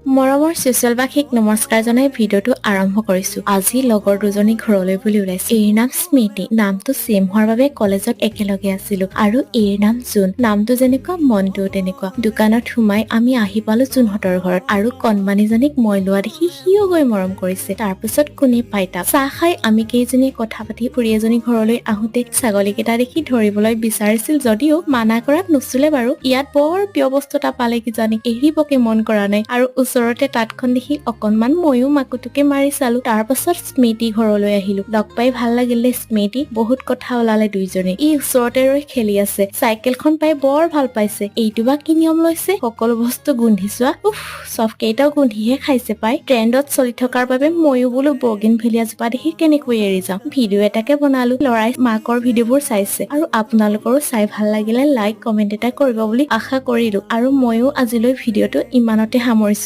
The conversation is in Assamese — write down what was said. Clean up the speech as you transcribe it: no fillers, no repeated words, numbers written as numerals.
মৰমৰ ছ'চিয়েলবাসীক নমস্কাৰ জনাই ভিডিঅ'টো আৰম্ভ কৰিছো। আজি লগৰ দুজনী ঘৰলৈ বুলি ওলাইছো। এইৰ নাম স্মৃতি, নামটো ছেম হোৱাৰ বাবে কলেজত একেলগে আছিলো। আৰু এইৰ নাম জোন, নামটো যেনেকুৱা মনটোও তেনেকুৱা। দোকানত সোমাই আমি আহি পালো জোনহঁতৰ ঘৰত আৰু কণমানিজনীক মই লোৱা দেখি সিও গৈ মৰম কৰিছে। তাৰপিছত কোনে পাই তাক। চাহ খাই আমি কেইজনীয়ে কথা পাতি খুৰী এজনী ঘৰলৈ আহোঁতে ছাগলীকেইটা দেখি ধৰিবলৈ বিচাৰিছিল যদিও মানা কৰাত নুচুলে বাৰু। ইয়াত বৰ প্ৰিয় বস্তু এটা পালে কিজানি, এৰিবকে মন কৰা নাই। আৰু ওচৰতে তাঁতখন দেখি অকনমান ময়ো মাকুটোকে মাৰি চালো। তাৰ পাছত স্মৃতি ঘৰলৈ আহিলো। লগ পাই ভাল লাগিল দেই স্মৃতি, বহুত কথা ওলালে দুইজনে। ই ওচৰতে ৰৈ খেলি আছে, চাইকেলখন পাই বৰ ভাল পাইছে। এইটো বা কি নিয়ম লৈছে, সকলো বস্তু গোন্ধি চোৱা। উফ, চব কেইটাও গোন্ধিহে খাইছে পাই। ট্ৰেণ্ডত চলি থকাৰ বাবে ময়ো বোলো বগিন ভেলিয়া জোপা দেখি কেনেকৈ এৰি যাওঁ, ভিডিঅ' এটাকে বনালো। ল'ৰাই মাকৰ ভিডিঅ'বোৰ চাইছে আৰু আপোনালোকৰো চাই ভাল লাগিলে লাইক কমেণ্ট এটা কৰিব বুলি আশা কৰিলো। আৰু ময়ো আজিলৈ ভিডিঅ'টো ইমানতে সামৰিছো।